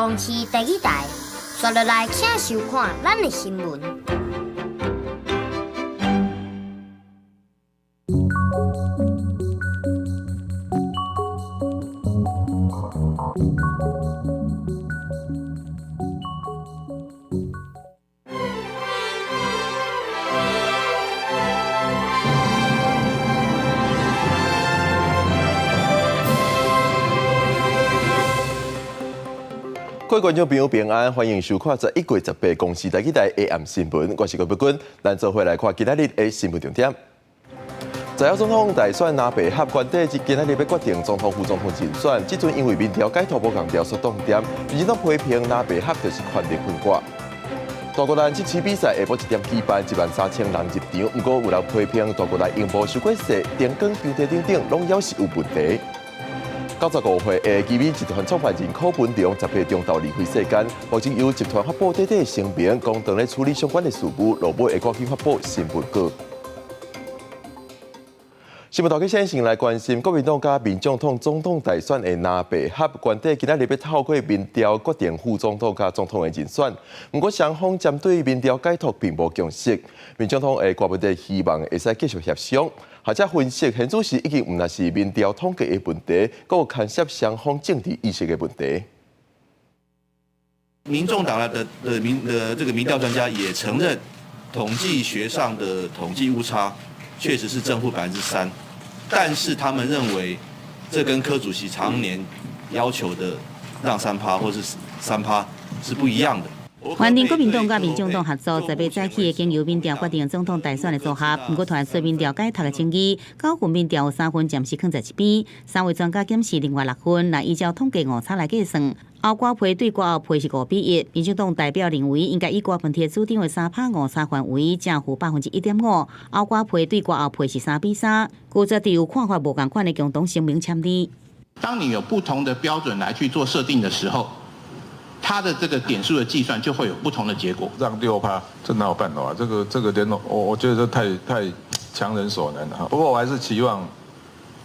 公視第一台，刷落來請收看咱的新聞。各位觀眾朋友平安，歡迎收看11月18公視台語台 AM 新聞，我是郭培君，咱做伙來看今仔日的新聞重點。在野總統大選藍白合關底，今仔日欲決定總統、副總統人選，這陣因為民調解套無仝調所擋點，民進黨批評藍白合就是權力分割。大巨蛋七市比賽下晡1點舉辦，1萬3千人入場，毋過有人批評大巨蛋螢幕傷過細，燈光、場地等等攏猶是有問題。95歲的奇美集團創辦人柯文龍18中晝離開世間，目前由集團發布短短聲明，講當咧處理相關的事務，落尾會趕緊發布新聞稿。新聞頭家先先來關心國民黨佮民眾黨總統大選的藍白合關底，今仔日欲透過民調決定副總統佮總統的人選。毋過雙方針對民調解讀並無共識。民眾黨的郭文帝希望會使繼續協商。學者分析，現此時已經毋但是民調統計的問題，閣有牽涉雙方政治意識的問題。民眾黨的這個民調專家也承認，統計學上的統計誤差確實是正負3%。但是他們認為，這跟柯主席常年要求的讓3趴或是3趴是不一樣的。原定國民黨佮民眾黨合作，18早起會經由民調決定總統大選的組合。毋過傳出民調解讀的爭議，9份民調有3份暫時囥在一邊，三位專家檢視另外6份，若依照統計誤差來計算，後瓜皮對郭後皮是5比1。民進黨代表認為，應該以郭文鐵主張的3趴誤差範圍，正負1.5%。後瓜皮對郭後皮是3比3，拒絕佇有看法無仝款的共同聲明簽字。當你有不同的標準來去做設定的時候，它的這個點數的計算就會有不同的結果。讓6趴，這哪有辦法？這個連我覺得這太強人所難了哈。不過我還是期望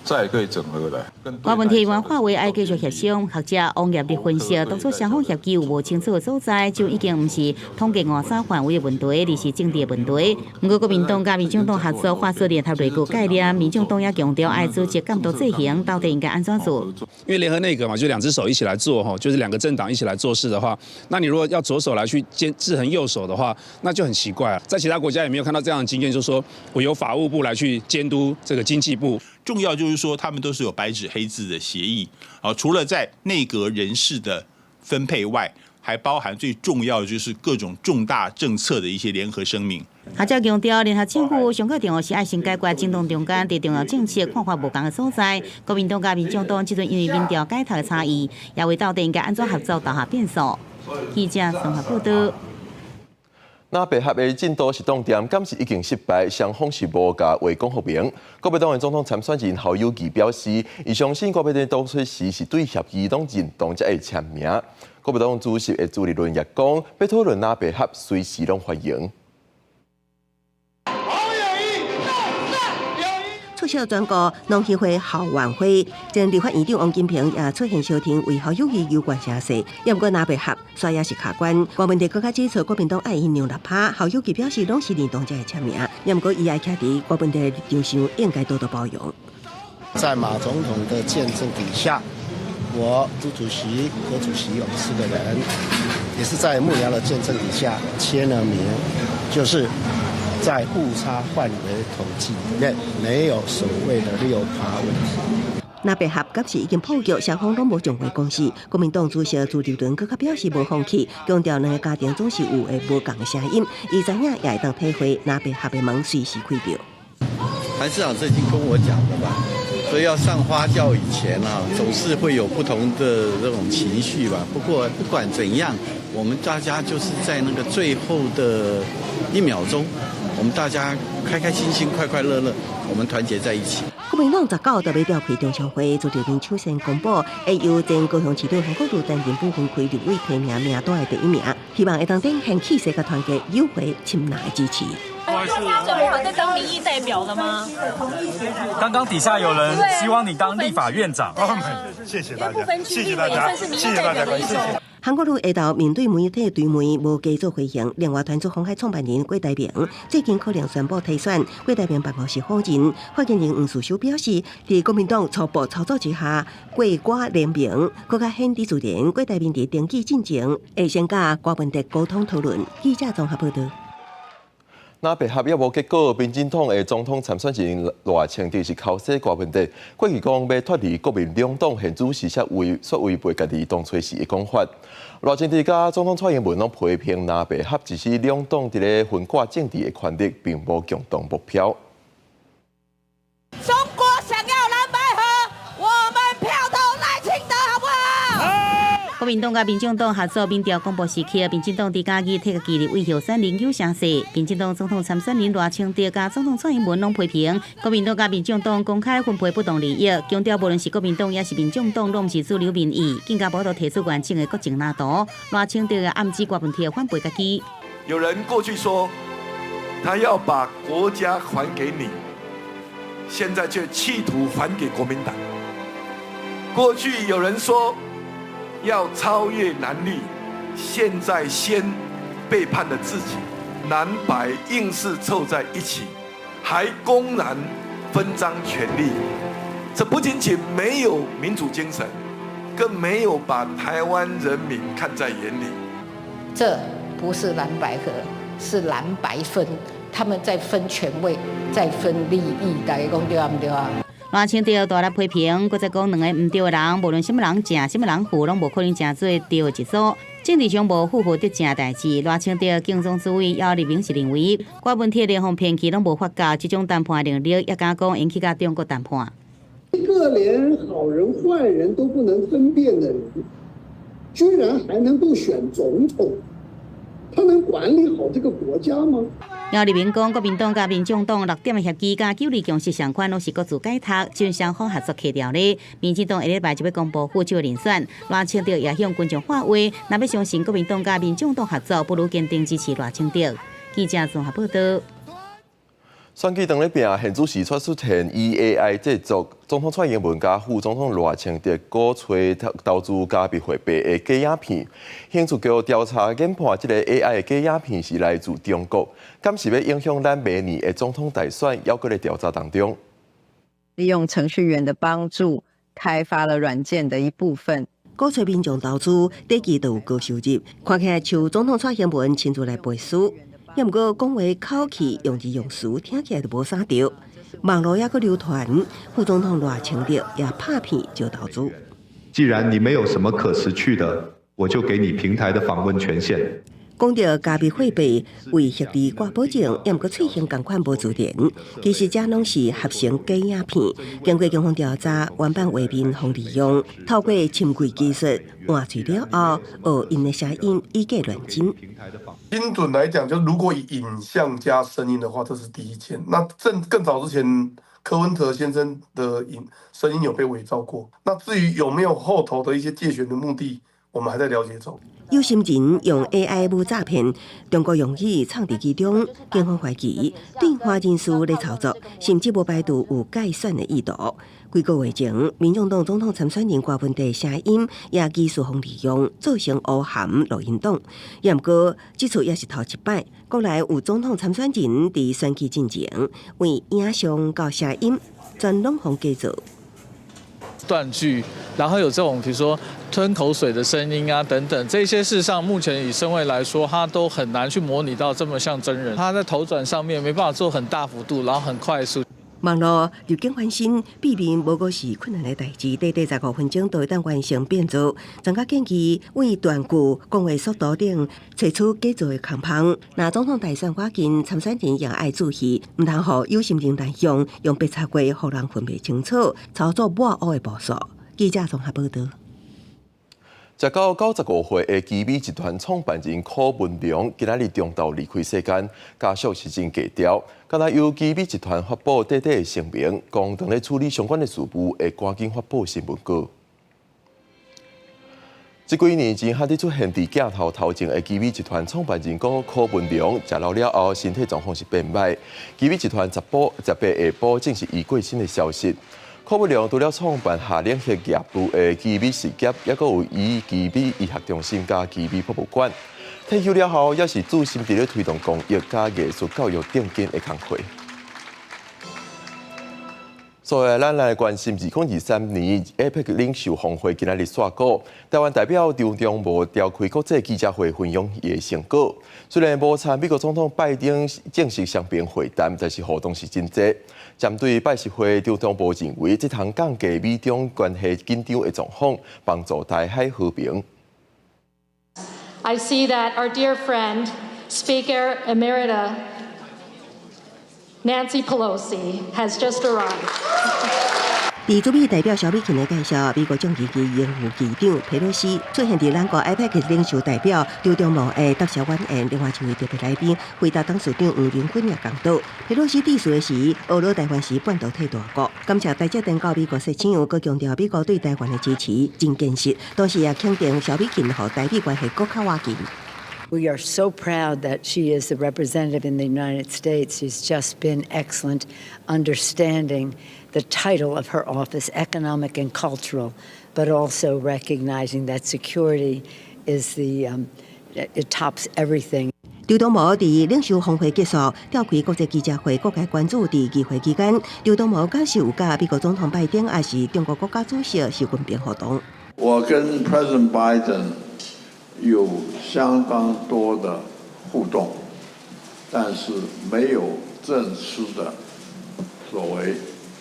再可以整合來。郭文鐵原話為愛繼續協商，學者王業立分析，當初雙方協議有無清楚的所在，就已經毋是統計誤差範圍的問題，而是政治的問題。毋過國民黨佮民眾黨合作發出聯合內閣概念，民眾黨也強調愛組織監督制衡，到底應該按怎做？因為聯合內閣嘛，就兩隻手一起來做吼，就是兩個政黨一起來做事的話，那你如果要左手來去監制衡右手的話，那就很奇怪啊。在其他國家也沒有看到這樣的經驗，就是說我由法務部來去監督這個經濟部。重要就是說，他們都是有白紙黑字的協議啊，除了在內閣人事的分配外，還包含最重要的就是各種重大政策的一些聯合聲明。學者強調，聯合政府上較重要是愛先解決政黨中間佇重要政策看法無仝的所在。國民黨佮民眾黨這陣因為民調解讀的差異，也為到底應該按怎合作投下變數。記者綜合報道。藍白合的進度是擋點，敢是已經失敗，雙方是無共話講和平。國民黨的總統參選人侯友宜表示，伊相信郭台銘當初時是對協議攏認同才會簽名。國民黨主席的朱立倫也講，欲討論藍白合，隨時攏歡迎。出席全國農協會校晚會，前立法院長王金平也出現相挺，為侯友宜有關聲勢。也毋過藍白合，煞也是卡關。郭文帝閣較指出，國民黨愛𪜶讓6趴，侯友宜表示攏是認同才會簽名。也毋過伊也徛佇郭文帝的立場上，應該多多包容。在馬總統的見證底下，我朱主席、郭主席，我們四個人，也是在幕僚的見證底下簽了名，就是在誤差範圍統計裡面，沒有所謂的6趴問題。藍白合敢是已經破局，雙方攏無將話講死。國民黨主席朱立倫閣較表示無放棄，強調兩個家庭總是有會無仝的聲音，伊知影也會當體會藍白合的門隨時開著。韓市長最近跟我講的吧，所以要上花轎以前啊，總是會有不同的這種情緒吧。不過不管怎樣，我們大家就是在那個最後的一秒鐘，我們大家開開心心、快快樂樂，我們團結在一起。國民黨19就欲召開中常會，朱立倫首先公布，會由前高雄市長韓國瑜擔任不分區立委提名名單的第一名，希望會當展現氣勢佮團結，誘回親藍的支持。回事？準備好在當民意代表了嗎？剛剛底下有人希望你當立法院長。謝謝大家，謝謝大家，謝謝大家，謝謝。韓國瑜下晝面對媒體追問，無加做回應。另外，團組鴻海創辦人郭台銘最近可能宣布退選，郭台銘辦公室否認。發言人黃士修表示，佇國民黨初步操作之下，郭郭聯盟閣較顯得自然。郭台銘佇登記進前，會先佮柯文哲溝通討論。記者綜合報道。藍白合猶無結果，民進黨的總統參選人賴清德是剾洗柯文哲，過去講欲脫離國民兩黨，現主時卻違背家己當初時的講法。賴清德佮總統蔡英文攏批評藍白合只是兩黨佇咧分割政治的權力，並無共同目標。中國想要藍白合，我們票投賴清德，好不好？國民黨佮民進黨合作民調公布時刻，民進黨佇嘉義替家己立委候選人有聲勢。民進黨總統參選人賴清德佮總統蔡英文攏批評國民黨佮民進黨公開分配不當利益，強調無論是國民黨抑是民進黨，攏毋是主流民意，更加無法度提出完整的國政藍圖。賴清德暗指柯文哲反背家己。有人過去說他要把國家還給你，現在卻企圖還給國民黨。過去有人說要超越藍綠，現在先背叛了自己，藍白硬是湊在一起，還公然分贓權力，這不僅僅沒有民主精神，更沒有把台灣人民看在眼裡。這不是藍白合，是藍白分，他們在分權位，在分利益，大家講對毋對啊？賴清德大力批評，閣再講兩个毋對的人，無論啥物人正，啥物人負，攏無可能成做對的一組。政治上無負負得正代誌。賴清德競總主委姚立明是認為，柯文哲連予騙去攏無發覺，這種談判能力，也敢講會去佮中國談判。一個連好人壞人都不能分辨的人，居然還能夠選總統，他能管理好這個國家嗎？姚立明講，國民黨佮民進黨六點的協議佮九二共識相款，攏是各自解讀，將雙方合作契調咧。民進黨下禮拜就欲公布副手人選，賴清德也向群眾喊話，若欲相信國民黨佮民進黨合作，不如堅定支持賴清德。記者綜合報道。選舉當咧拚，現主時出現以 AI 製作總統蔡英文佮副總統賴清德鼓吹投資加密貨幣的假影片，刑事局調查研判，這個 AI 的假影片是來自中國，敢是欲影響咱明年的總統大選，猶閣咧調查當中。利用程序員的幫助，開發了軟件的一部分。鼓吹民眾投資，短期就有高收入，看起來像總統蔡英文親自來背書。猶毋過講話口氣用字用詞聽起來就無啥對，網路猶閣流傳，副總統賴清德也拍片招投資。既然你沒有什麼可失去的，我就給你平台的訪問權限。講著加密貨幣為獲利掛保證，猶毋過喙型仝款無自然，其實這攏是合成假影片。經過警方調查，原版畫面予利用，透過深櫃技術換喙了後，學𪜶的聲音以假亂真。精準來講，就如果以影像加聲音的話，這是第一件。那更早之前，柯文哲先生的影聲音有被偽造過。那至於有沒有後頭的一些介選的目的，我們還在了解中。有心人用 AI 舞詐騙，中國用語藏佇其中，警方懷疑對方人士咧操作，甚至無排除有改選的意圖。幾個月前，民進黨總統參選人柯文哲聲音也疑似予利用，做成烏函錄音檔。猶毋過，這次也是頭一擺，國內有總統參選人佇選舉進前，為影像到聲音全攏予假造。斷句，然後有這種，比如說吞口水的聲音啊，等等，這些事實上目前以聲位來說，它都很難去模擬到這麼像真人。它在頭轉上面沒辦法做很大幅度，然後很快速。網路入境翻新，避免無過是困難的代誌，短短15分鐘就會當完成變造。專家建議為斷句、講話速度等，揣出假造的空縫。若總統大選倚近，參選人也愛注意，毋通予有心人濫用，用白插話，予人分袂清楚，操作抹烏的步數。記者綜合報道。食到95歲的奇美集團創辦人柯文龍，今仔日中晝離開世間，家屬是真低調。敢若由奇美集團發布短短的聲明，講當咧處理相關的事務，會趕緊發布新聞稿。這幾年前，罕佇出現佇鏡頭頭前的奇美集團創辦人柯文龍，食老了後身體狀況是變䆀。奇美集團18下晡證實伊過身的消息。柯文龍除了創辦下冷核業務的奇美實業，抑閣有伊奇美醫學中心佮奇美博物館。退休了後，也是專心佇咧推動公益佮藝術教育等等的工課。所以，咱來關心2023年 APEC 領袖峰會今仔日煞鼓，台灣代表張忠謀召開國際記者會分享伊的成果。雖然無參美國總統拜登正式雙邊會談，但是互動是真濟。針對拜習會，張忠謀認為這通降低美中關係緊張的狀況，幫助台海和平。 I see that our dear friend, Speaker Emerita Nancy Pelosi has just arrived. 佇主美代表蕭美琴的介紹，美國眾議院榮譽議長佩洛西出現佇咱國 APEC 領袖代表張忠謀的答謝晚宴，另外一位特別來賓，輝達董事長黃仁勳也佇桌。佩洛西致辭的時，呵咾台灣是半導體大國，感謝台積電佮美國設廠，閣強調美國對台灣的支持真堅實，同時也肯定蕭美琴予台美關係閣較倚近。 We are so proud that she is the representative in the United States. She's just been excellent understanding the title of her office, economic and cultural, but also recognizing that security is the, it tops everything. 張忠謀佇領袖峰會結束，召開國際記者會，各界關注佇議會期間，張忠謀敢是有佮美國總統拜登，抑是中國國家主席習近平互動。我跟 President Biden 有相當多的互動，但是沒有正式的所謂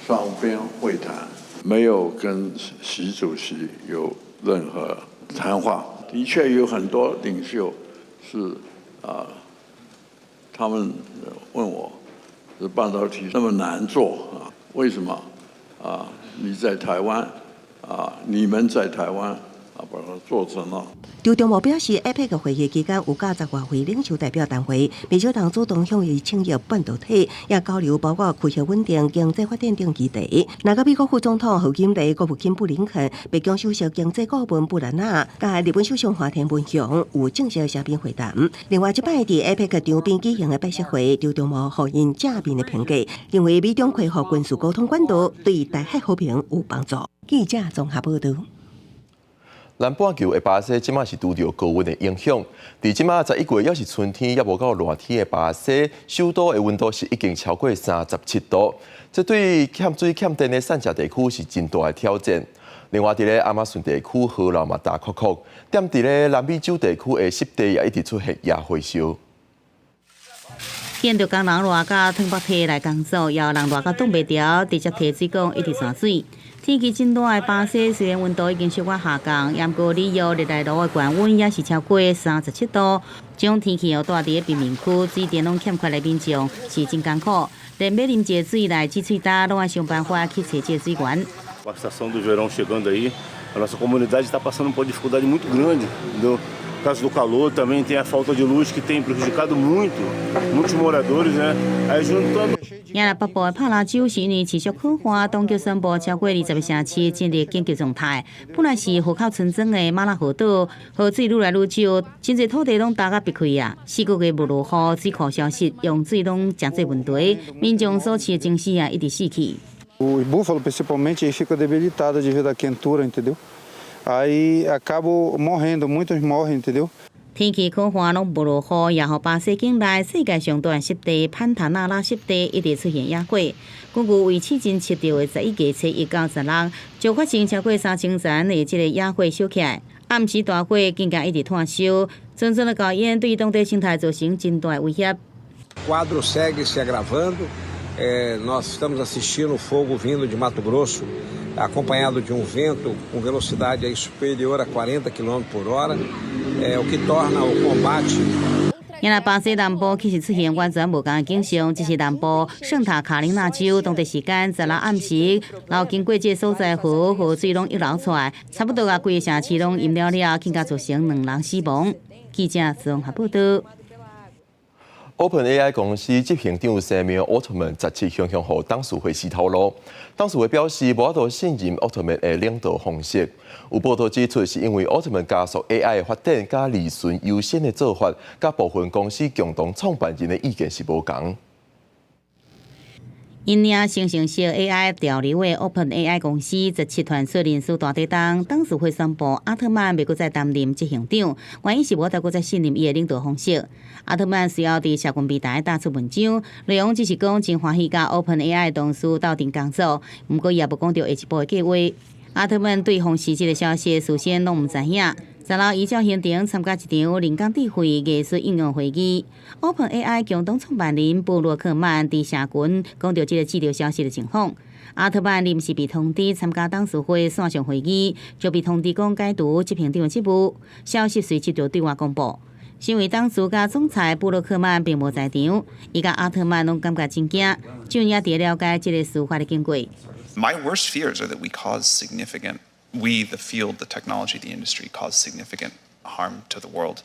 雙邊會談，沒有跟習主席有任何談話。的確有很多領袖是啊，他們問我，這半導體那麼難做啊，為什麼啊？你在台灣啊？你們在台灣？啊，把它做成了。張忠謀表示，APEC 會議期間有佮十外位領袖代表談話，袂少人主動向伊請益半導體，也交流包括區域穩定、經濟發展等議題。若佮美國副總統賀錦麗、國務卿布林肯、白宮首席經濟顧問布蘭納，佮日本首相岸田文雄有正式雙邊會談。另外，這擺佇 APEC 場邊舉行的拜習會，張忠謀予𪜶正面的評價，認為美中恢復軍事溝通管道對台海和平有幫助。記者綜合報導。南半球的巴西，這馬是拄著高溫的影響。佇這馬11月，猶是春天，猶無到熱天的巴西，首都的溫度是已經超過37度。這對欠水欠電的散食地區是真大的挑戰。另外，佇咧亞馬遜地區河流嘛焦涸涸，踮佇咧南美洲地區的濕地也一直出現野火燒。見著工人熱甲褪腹體來工作，也有人熱甲擋袂牢，直接提水管一直灑水。天氣真熱的巴西，雖然溫度已經小可下降，毋過里約熱內盧的高溫也是超過37度。這種天氣予蹛佇咧貧民區，水電攏欠缺的民眾是真艱苦，連欲啉一个水來止喙焦，攏愛想辦法去揣這個水源。 A estação do verão chegando aí, a nossa comunidade está passando por uma dificuldade muito grande, entendeu? Por causa do calor, também tem a falta de luz que tem prejudicado muito, muitos moradores, né? Aí juntando 也北部的帕拉州是因為持續酷旱，當局宣布超過20個城市進入緊急狀態。本來是河口村莊的馬拉河島，河水愈來愈少，真濟土地攏焦甲煏開啊！4個月無落雨，水庫消失，用水攏誠濟問題，民眾所飼的精死啊，一直死去。 O búfalo principalmente fica debilitado devido à quentura, entendeu? Aí acabam morrendo, muitos morrem, entendeu? 天氣酷旱攏無落雨，也予巴西境內世界上大濕地潘塔納拉濕地一直出現野火。根據維市鎮測著的11月初1到16，就發生超過3000層的這個野火燒起來。暗時大火更加一直湠燒，陣陣的高煙對當地生態造成真大威脅。 Quadro segue se agravando. Nós estamos assistindo fogo vindo de Mato Grosso, acompanhado de um vento com velocidade aí superior a 40 km por hora, o que torna o combate. 原來巴西南部其實出現完全無仝的景象，這是南部聖塔卡琳娜州當地時間16暗時，然後經過這個所在河河水攏溢流出來，差不多共規个城市攏淹了了，更加造成兩人死亡。記者綜合報導。OpenAI 公司執行長聲明，奧特曼17雄雄予董事會死頭路。董事會表示，無法度信任奧特曼的領導方式。有報道指出，是因為奧特曼加速 AI 的發展，佮利潤優先的做法，佮部分公司共同創辦人的意見是無仝。引領生成式 AI 潮流的 OpenAI 公司17傳出人事大地動，董事會宣布阿特曼袂閣再擔任執行長，原因是無法度閣再信任伊的領導方式。阿特曼隨後佇社群平台打出文章，內容只是講真歡喜佮 OpenAI 董事鬥陣工作，毋過伊也無講著下一步的計畫。阿特曼對方辭職的消息事先攏毋知影。十六依照行程參加一場人工智慧藝術應用會議，OpenAI 共同創辦人布魯克曼佇社群講著這个辭職消息的情況。阿特曼臨時被通知參加董事會線上會議，就被通知講解除執行長的職務。消息隨即就對外公布。身為董事佮總裁布魯克曼並無在場，伊佮阿特曼攏感覺真驚，就也佇了解這个事發的經過。 My worst fears are that we cause significant we, the field, the technology, the industry, cause significant harm to the world.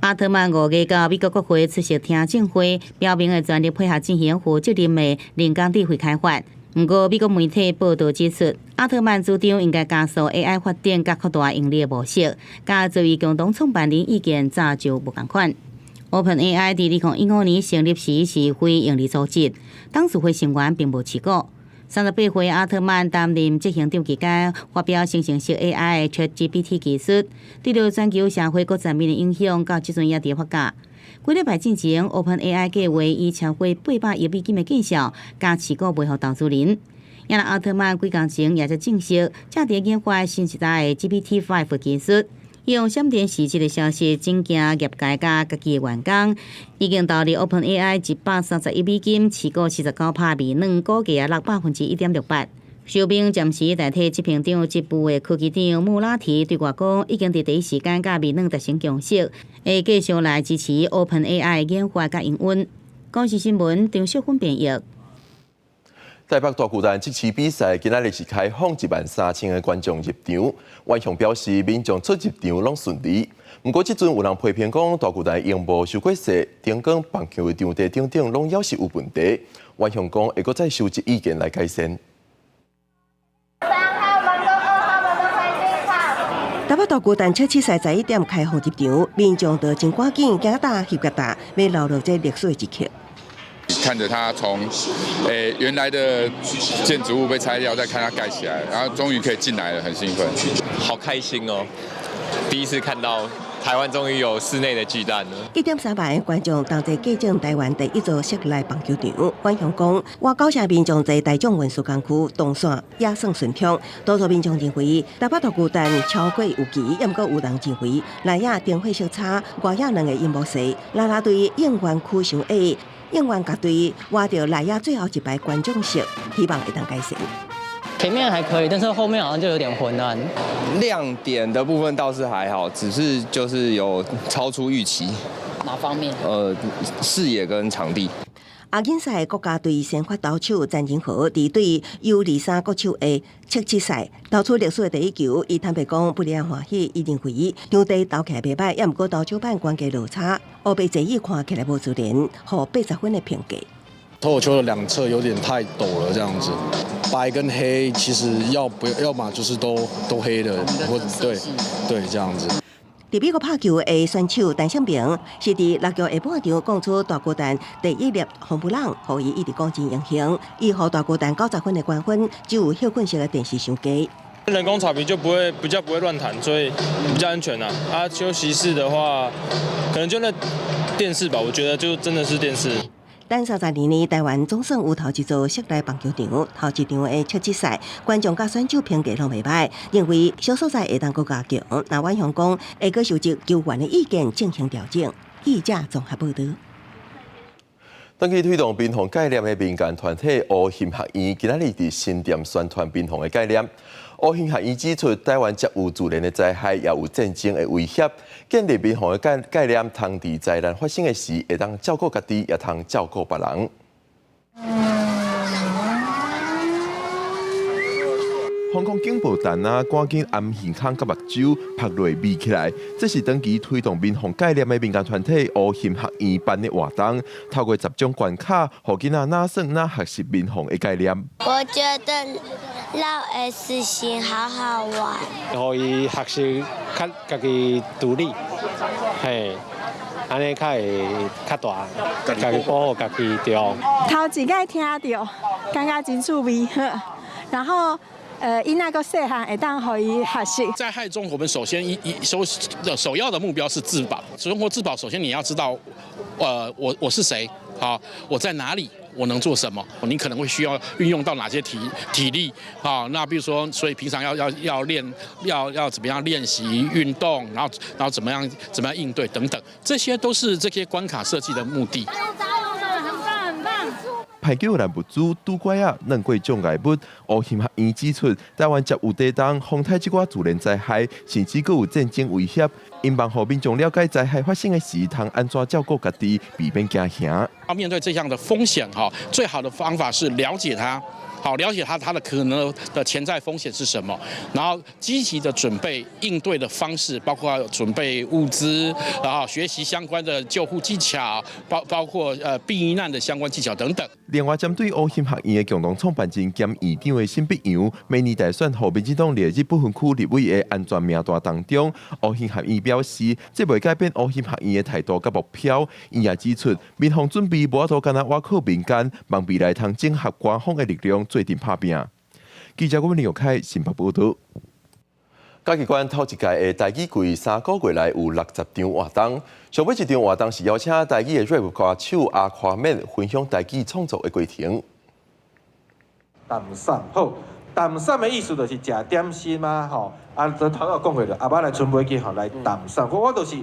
阿特曼5月到美國國會出席聽證會，表明會全力配合進行負責任的人工智慧開發。毋過，美國媒體報導指出，阿特曼主張應該加速 AI 發展佮擴大盈利的模式，佮作為共同創辦人意見早就無仝款。OpenAI 佇2015年成立時是非營利組織，董事會成員並無持股。38歲阿特曼擔任執行長期間，發表生成式 AI ChatGPT 技術，對著全球社會各層面的影響，到這陣也佇發酵。幾禮拜進前，OpenAI 計劃以超過800億美金的價數，共持股賣予投資人。也若阿特曼幾工前也才證實，正佇研發新一代的 GPT-5 技術。用閃電辭職的消息，震驚業界佮家己的員工，已經投入 OpenAI 131億美金，持股49趴，微軟股價落1.68%。受命暫時代替執行長職務的科技長穆拉提對外講，已經佇第一時間佮微軟達成共識，會繼續來支持 OpenAI 研發佮營運。公視新聞張淑芬編譯。台北大巨蛋測試比賽今仔日是開放1.3萬个觀眾入場。萬雄表示，民眾出入場攏順利。毋過這陣有人批評講，大巨蛋螢幕傷過細，燈光、棒球場地等等攏猶是有問題。萬雄講會閣再收集意見來改善。台北大巨蛋測試賽11點開放入場，民眾都真趕緊，行大翕個大，欲留落這歷史的一刻。看着它從原來的建築物被拆掉，再看它蓋起來，然後終於可以進來了，很興奮，好開心哦！第一次看到台灣終於有室內的巨蛋了。1.3萬个觀眾同齊見證台灣第一座室內棒球場。阮雄講，我九成民眾坐大眾運輸工具動線也算順暢。多數民眾認為台北大巨蛋超過預期，也毋過有人認為內野燈火色差，外野兩个螢幕細，啦啦隊應援區傷矮。應援樂隊挖著內野最後一排觀眾席，希望會當改善。前面還可以，但是後面好像就有點昏暗。亮點的部分倒是還好，只是就是有超出預期。哪方面？視野跟場地。亞錦賽國家隊先發投手詹仁和佇對 U23國手的測試賽投出歷史的第一球，伊坦白講不離歡喜，伊認為場地投起來袂䆀，也毋過投手板關鍵落差，烏白座椅看起來無自然，予80分的評價。投球的兩側有點太陡了，這樣子，白跟黑其實要不要麼就是都黑的，或對對這樣子。佇美國拍球的選手陳勝明是佇六局下半場講出大巨蛋第一粒ホームラン，予伊一直講真榮幸。伊予大巨蛋90分的關分，只有歇睏式的電視傷低。人工草皮就不會比較不會亂彈，所以比較安全啦。啊，休息室的話，可能就那電視吧，我覺得就真的是電視。等32年，台灣總算有頭一座室內棒球場，頭一場的測試賽，觀眾佮選手評價攏袂䆀，認為小所在會當閣加強。那阮雄講會閣收集球員的意見進行調整。記者綜合報導。長期推動邊防概念的民間團體烏興學院，今仔日佇新店宣傳邊防的概念。烏興學院指出，台灣才有自然的災害，也有戰爭的威脅。建立邊防的概念，通佇災難發生的時，會當照顧家己，也通照顧別人。香港警報彈啊，趕緊掩耳孔佮目睭拍落眯起來。這是長期推動民防概念的民間團體烏鑫學院辦的活動，透過十種關卡，予囡仔哪耍哪學習民防的概念。我覺得繞 S 型好好玩，予伊學習較家己獨立，嘿，按呢較會較大，家己保護家己對。頭一擺聽著，感覺真趣味，然後。囡仔閣細漢會當予伊學習。災害中，我們首先一一首首要的目標是自保。生活自保，首先你要知道，我是誰，好，我在哪裡，我能做什麼？你可能會需要運用到哪些體力啊？那比如說，所以平常要練，要怎麼樣練習運動，然後怎麼樣應對等等，這些都是這些關卡設計的目的。排球難物資、拄拐仔、軟過障礙物，烏鑫學院指出，台灣接有地動、風颱這寡自然災害，甚至閣有戰爭威脅，𪜶望予民眾了解災害發生的時，通按怎照顧家己，避免驚嚇。要面對這樣的風險，哈，最好的方法是了解它。好，了解它的可能的潛在風險是什麼，然後積極的準備應對的方式，包括準備物資，然後學習相關的救護技巧，包括避難的相關技巧等等。另外，針對烏鑫學院的共同創辦人兼院長的沈伯洋，明年大選予民進黨列入不分區立委的安全名單當中。烏鑫學院表示，這袂改變烏鑫學院的態度佮目標。伊也指出，民防準備無法度干焦倚靠民間，望未來通整合官方的力量，做陣拍拚。記者郭林玉凱新北報道。嘉義縣頭一屆的台語季3個月內有60場活動，上尾一場活動是邀請台語的 rap 歌手阿誇免分享台語創作的過程。淡散好，淡散的意思就是食點心啊，吼，啊，頭拄講過了，阿媽來準備去吼來淡散。我就是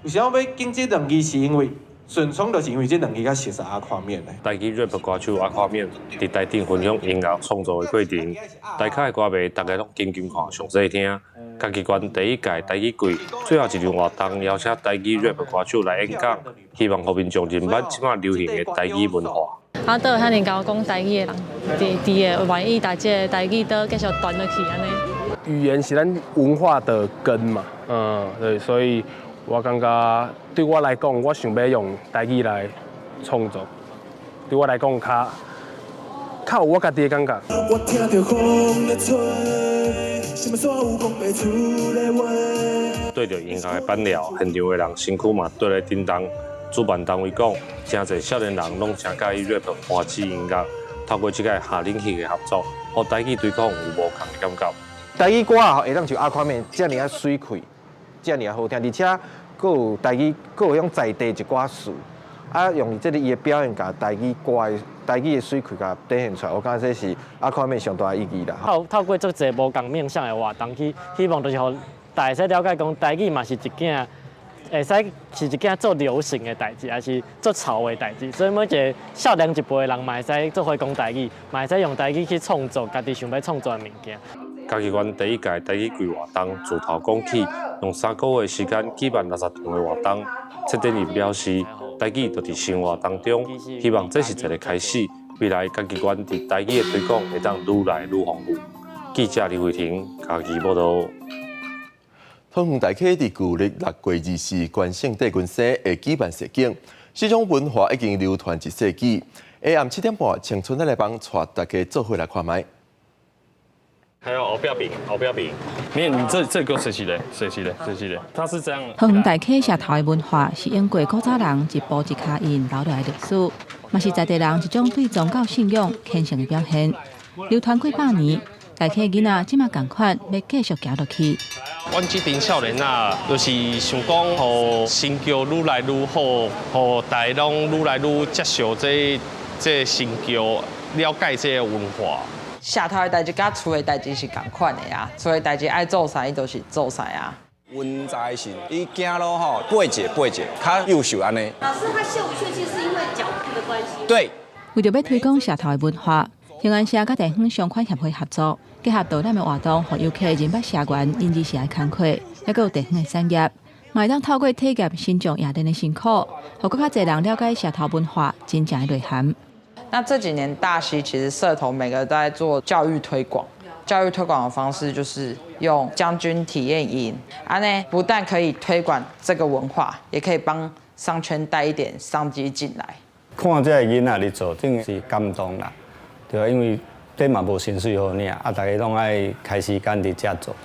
為啥物欲揀這兩字，是因為順聰就是因為這兩字較熟悉阿誇免的。台語 rap 歌手阿誇免佇台頂分享音樂創作的過程，台下的歌迷逐家攏緊緊看，詳細聽。嘉義縣第一屆台語季最後一場活動，邀請台語 rap 歌手來演講，希望予民眾認捌這馬流行的台語文化。啊，都有遐爾𠢕講台語的人，佇佇個願意把這个台語都繼續傳落去按呢。語言是咱文化的根嘛，嗯，對，所以我感覺對我來講，我想欲用台語來創作，對我來講較較有我家己的感覺。我聽著風咧吹，啥物煞有講袂出的話。對著音樂的板料，現場的人身軀嘛綴咧振動。主辦單位講，誠濟少年人攏誠佮意 rap 歡喜音樂，透過這個夏令戲的合作，予台語推廣有無仝的感覺。台語歌啊，會當像阿寬免遮爾仔媠氣，遮爾仔好聽，而且閣有台語，閣有遐在地一寡詞，啊，用這个伊的表演，共台語歌的台語的媠氣共展現出來，我感覺這是阿寬免上大的意義啦。透過足濟無仝面向的活動，去希望就是予大家會使了解講台語嘛是一件會使是一件足流行的代誌，也是足潮的代誌。所以每一个少年一輩的人嘛會使做伙講台語，嘛會使用台語去創作家己想欲創作的物件。嘉義縣第一屆台語季活動自頭講起，用3個月時間舉辦60場的活動。策展人表示，台語就佇生活當中，希望這是一个開始。未來嘉義縣佇台語的推廣會當愈來愈豐富。記者李慧婷嘉義報導。桃園大溪佇舊曆6月24關聖帝君生會舉辦實景，這種文化已經流傳一世紀。下暗7點半，青春仔來幫帶大家做伙來看覓。還有後壁餅，後壁餅，沒有，你這個設計的，設計的，設計的，它是這樣。桃園大溪社頭的文化是經過古早人一步一跤印留落來的歷史，嘛是在地人一種對宗教信仰虔誠的表現。流傳過百年，大溪囡仔這馬仝款，欲繼續行落去。阮這陣少年仔，就是想講，予新轎愈來愈好，予大家攏愈來愈接受這新轎，了解這个文化。社頭的代誌佮厝的代誌是仝款的啊，厝的代誌愛做啥，伊就是做啥啊。文在是，伊行路吼，八節八節，較幼秀按呢。老師，他秀不秀氣是因為腳步的關係。對。為著欲推廣社頭的文化，興安社佮地方商圈協會合作，結合導覽的活動，予遊客認捌社員𪜶日時的工課，猶閣有地方的產業，嘛會當透過體驗信眾夜練的辛苦，予閣較濟人了解社頭文化真正的內涵。那這幾年大溪其實社頭每個都在做教育推廣，教育推廣的方式就是用將軍體驗營，按呢不但可以推廣這個文化，也可以幫商圈帶一點商機進來。看這个囡仔咧做，真是感動啦，對啊，因為這嘛無薪水予領，啊，大家攏愛開時間佇遮做。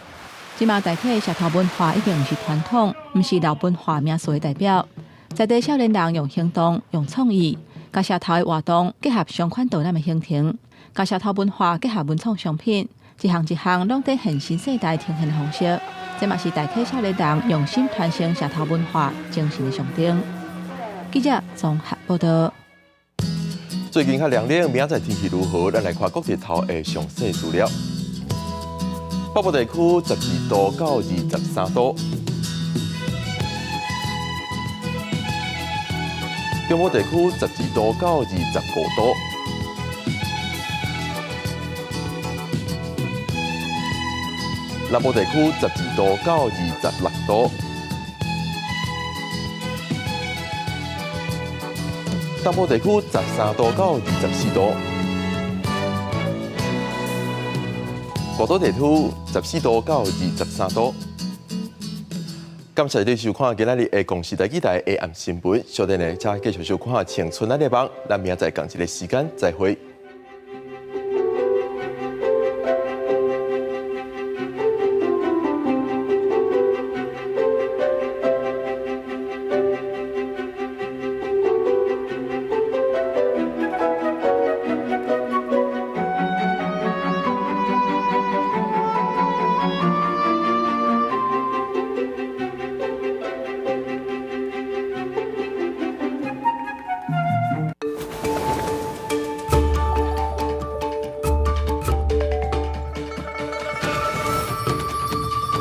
這馬大溪社頭文化已經毋是傳統，毋是老文化名詞的代表。在地少年人用行動、用創意，共社頭的活動結合相款導覽的行程，共社頭文化結合文創商品，一項一項攏佇現新世代呈現的方式。這嘛是大溪少年人用心傳承社頭文化精神的象徵。記者綜合報道。最近較涼冷，明仔載天氣如何？咱來看各地頭的詳細資料。北部地區12度到23度，中部地區12度到25度，南部地區12度到26度，東部地區13度到24度。外島地區14度到23度。感謝你收看今仔日的公視台語台下暗新聞，小弟呢，請繼續收看《青春仔的夢》，咱明仔載仝一个時間再會。